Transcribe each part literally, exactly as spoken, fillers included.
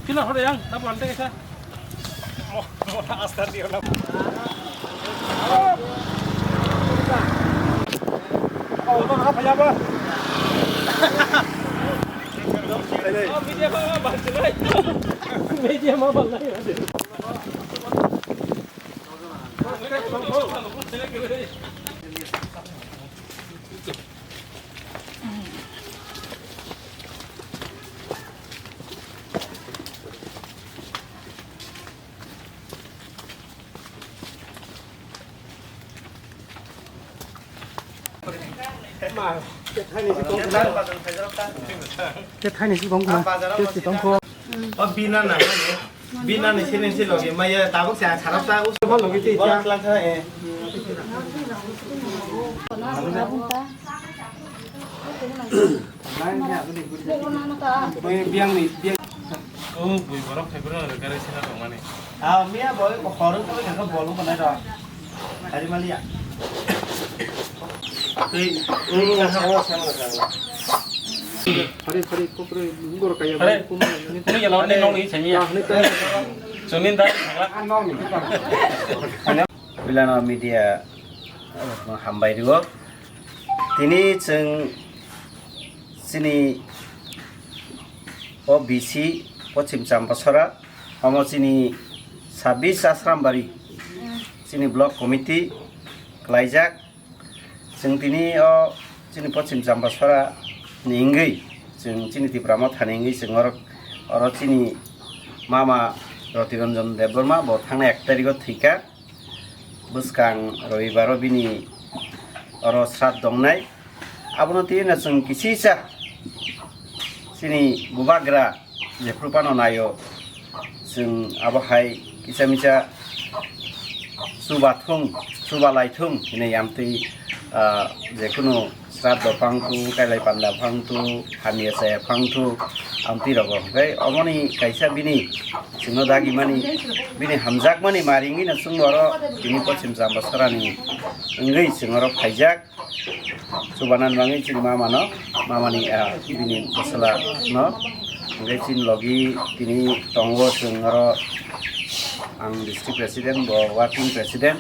Kila hore yang, na bulan tengah sa. Mo, mo na astar dia na. Oh, to na payaba. Oh, media ma ba chilai. Media ma ba lai. Tei thaini si tongkha, tei si tongkho. O bina na, bina ni sini si logi maya tabuk sa sarap sa us. Bol logi ti. Bol klang sa eh. Biang ni, biang. Oh, bui borok hai borok gari sina tongmani. Ah, miya boy, horong kami kagak bolu kena dah. Hari malia. Tui, tui, sama, sama, sama. Hari, hari, kopre, ngor kaya. Hari, ini ya lawan ini nong ini sini ya. Ah, ini teh. Sunin dah. Ah, nong ini. Bilano media, hambai riwo. Tini chwng chini O B C Pochim Champasora, omo chini sabbish Asrambari, chini block committee kwlaijak. Chwng tini o chini Pochim Champasora ni wngwi, chwng chini Tipra Motha ni wngwi chwng oro, oro chini mama Roti Ranjan Debbarma bo thangnai ek tarikh o thwikha. Bwskang Robibar o bini oro sraddho wngnai. Abono twi no chwng kisisa chini bubagra jephru phano naio, chwng abo hai kisa misa chuba thung, chuba lai thung hinwi amtwi, ah, jekhunu sraddho phang thu, kailai panda phang thu, hamya chaya phang thu, amtwi rogo. Hwnkhe omoni kaisa bini chwngno dagimani, bini hamjakmani maringwi no chwng oro tini Pochim Champasora ni wngwi chwng oro phaijak. Chubanan bangwi chini mama no, mama ni, ah, bini bwsala no. Hwnkhe chini logi tini tongo chwng oro ang district president, bo working president.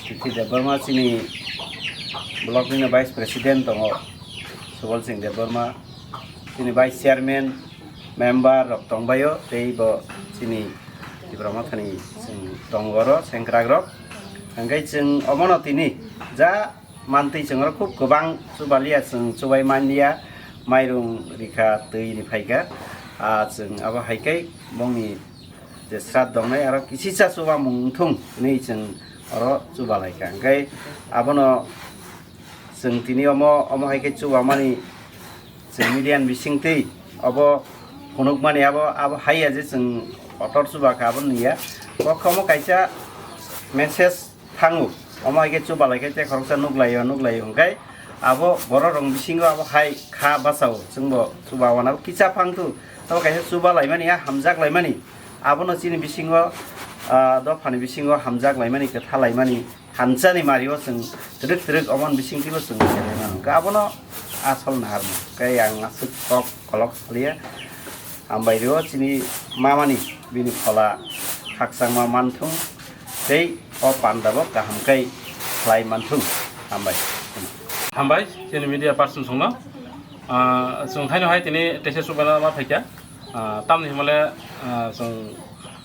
Titi Debbarma chini block ni vice president tongo, Subal Singh Debbarma. Chini vice chairman, member rok tongbaio, tei bo chini Tipra Mothani chwng tongo oro, sengkrak rok. Hwnkhe chwng omono tini ja mantwi chwng oro khub kwbang chubaliya, chwng chubai manliya, mairung rikha, twi riphaikha. Ah, chwng abo hai khe bongni je sraddho wngnai aro kisisa chubamung wngthung hinwi chwng oro chubalaikha. Hwnkhe abono chwng tini omo, omo hai khe chubamani chwng media ni bisingtwi obo phunukmani abo, abo haiya je chwng kotor chubakha abo nungya. Kokha omo kaisa message thango. Omo hai khe chubalaikhe tei khoroksa nuklaio, nuklaio hwnkhe abo borok rok bisingo abo hai kha bachao, chwngbo chuba wana abo kisa phangthu. Abo kaisa chubalaimani, a hamjaklaimani. Abono chini bisingo, ah, dophani bisingo hamjaklaimani, kwthalaimani, hamchani mario chwng twrwk twrwk omon bisingtwibo chwng serwi mano. Hwnkhe abono asol naharmung. Tei ang aswk kok kolok salia. Hambai rio chini mamani bini phola khakchangma manthung tei o pandabo kaham khe khlai manthung. Hambai. Hambai, chini media person songno. Ah, chwng thaino hai tini teisa chubana ma phaikha. Ah, tamni himale, ah, chwng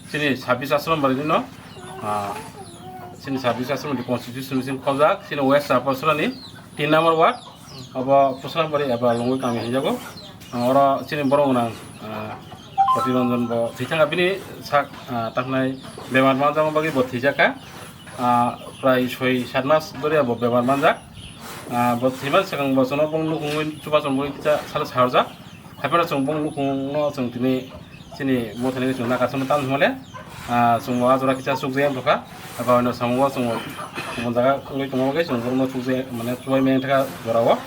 chini sabbish ashram bari dino. Ah, chini sabbish ashram ni constitution ni khojak, chini West Champasora ni tin number ward. Obo Pusrambari eba Longwi kami hinjago. Oro chini borok gwnang, ah, Roti Ranjan bo thwi thangkha, bini sak, ah, taknai bemar manjakma bagwi bo thwijakha. Ah, prai soi sat mas doriya bo bemar manjak. Ah, bo thwimani swkang bo chwngno bong nukhungwi chubachu bui kisa salo sarjak. Haiphano chwng bong nukhungno chwng tini Chini mothani chwng nakasono tam hwnmale, ah, chwngbo ah jora kisa chukjagwi tongkha. Abo hwnwi samungo chwngbo, chwngbo jaga wngwi tongma bagwi chwng borokno chukjagwi, mane, chubai maya wngkha jorao.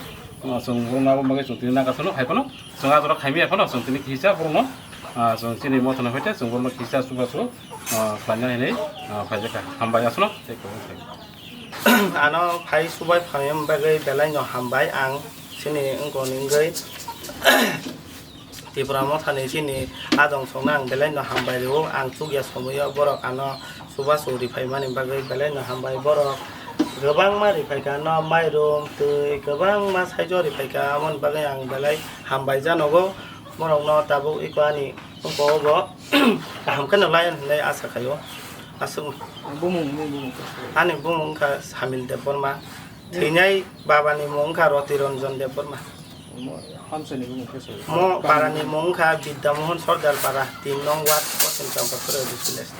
Ah, chwng borokno abo bagwi chwng tini nakasono, hai phano chwng ah jora khaimya phano chwng tini kisa borokno, ah, chwng chini mothani hoite chwng borokno kisa chubachu, ah, khlaina hinwi, ah, phaijakha. Hambai aswkno tei kwbangkhe. Ano phai chubai phaimya bagwi belaino hambai ang chini wngkoni wngwi. Tipra Mothani chini adong songno ang belai no hambai rwo. Ang chukya somoyo borok ano chubachu ripaimani bagwi belai no hambai. Borok kwbangma ripaikha ano, mairum, twi kwbangma saijo ripaikha, aboni bagwi ang belai hambai janogo. Borokno tabuk iko ani wngkha obo kaham kheno lai hinwi asa khaio. Aswk. Bumung, bumung, bumung. Ani bumung wngkha Samil Debbarma. Thwinai babani mung wngkha Roti Ranjan Debbarma. Omo hamsaini bumung khe soi. Mo parani mung wngkha Bidya Mohan Sordar Para, tin nong ward, Poschim Champakura village.